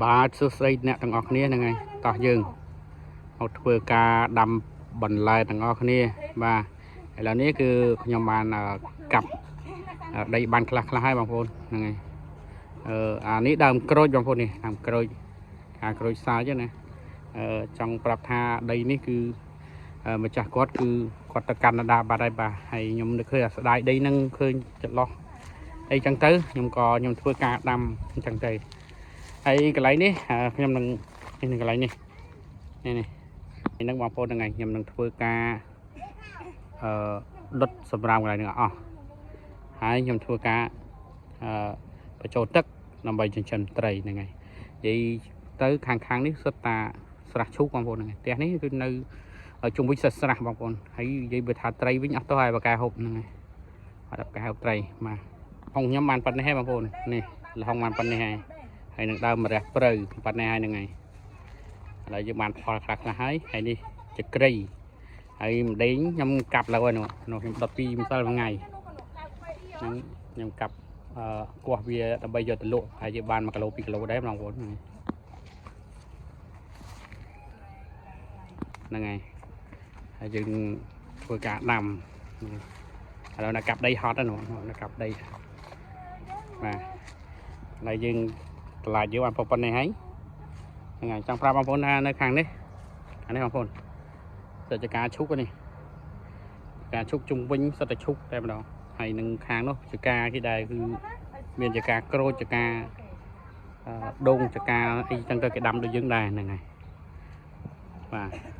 បាទសួស្តីអ្នកទាំងអស់គ្នាហ្នឹងហើយតោះយើងមកធ្វើការដាំបន្លែទាំងអស់គ្នាបាទឥឡូវនេះគឺខ្ញុំបានកាប់ដីបានខ្លះខ្លះហើយបងប្អូនហ្នឹងហើយអឺអានេះដើមក្រូចបងប្អូននេះដើមក្រូចខាក្រូចសាច់ណាអឺចង់ប្រាប់ថាដីនេះគឺម្ចាស់គាត់គឺគាត់ទៅកាណាដាបាត់ហើយបាទហើយខ្ញុំនឹកឃើញអាស្ដាយដីហ្នឹងឃើញចន្លោះអីចឹងទៅខ្ញុំក៏ខ្ញុំធ្វើការដាំអញ្ចឹងទៅ ហើយកន្លែងនេះខ្ញុំនឹងនេះកន្លែងនេះនេះនេះហ្នឹងបងប្អូនហ្នឹងហើយខ្ញុំនឹងធ្វើការអឺដុតសម្រាមកន្លែងហ្នឹងអស់ហើយខ្ញុំធ្វើការអឺបញ្ចូលទឹកដើម្បីចិញ្ចឹមត្រីហ្នឹងហើយនិយាយទៅខាងខាងនេះសុទ្ធតាស្រះឈូកបងប្អូនហ្នឹងហើយផ្ទះនេះគឺនៅជុំវិញសិតស្រះបងប្អូនហើយនិយាយបើថាត្រីវិញអស់ទៅហើយបកែហូបហ្នឹងហើយអត់បកែហូបត្រីបាទហុងខ្ញុំបានប៉ុណ្ណេះហើយបងប្អូននេះលហុងបានប៉ុណ្ណេះហើយ ហើយនឹងដើមម្រះព្រៅប៉ុណ្ណេះហើយហ្នឹងហើយឥឡូវយើងបានផលខ្លះខ្លះហើយហើយនេះចក្រីហើយម្ដេងខ្ញុំកាប់លើហើយនោះនោះខ្ញុំដុតពីម្សិលមួយថ្ងៃហ្នឹងខ្ញុំកាប់អឺគោះវាដើម្បីយកទៅលក់ហើយយើងបាន1គីឡូ2គីឡូដែរបងប្អូនហ្នឹងហើយហើយយើងធ្វើការដាំឥឡូវនៅកាប់ដីហត់ហ្នឹងនៅកាប់ដីបាទឥឡូវយើង តម្លៃយើងបានប៉ុណ្ណេះហើយហ្នឹងហើយចង់ប្រាប់បងប្អូនថានៅខាងនេះខាងនេះបងប្អូនសិតជាការឈូកនេះការឈូកជុំវិញសិតតែឈូកតែម្ដងហើយនឹងខាងនោះជាការគេដែរគឺមានជាការក្រូចជាការដូងជាការអីចឹងទៅគេដាំដូចយើងដែរហ្នឹងហើយបាទ។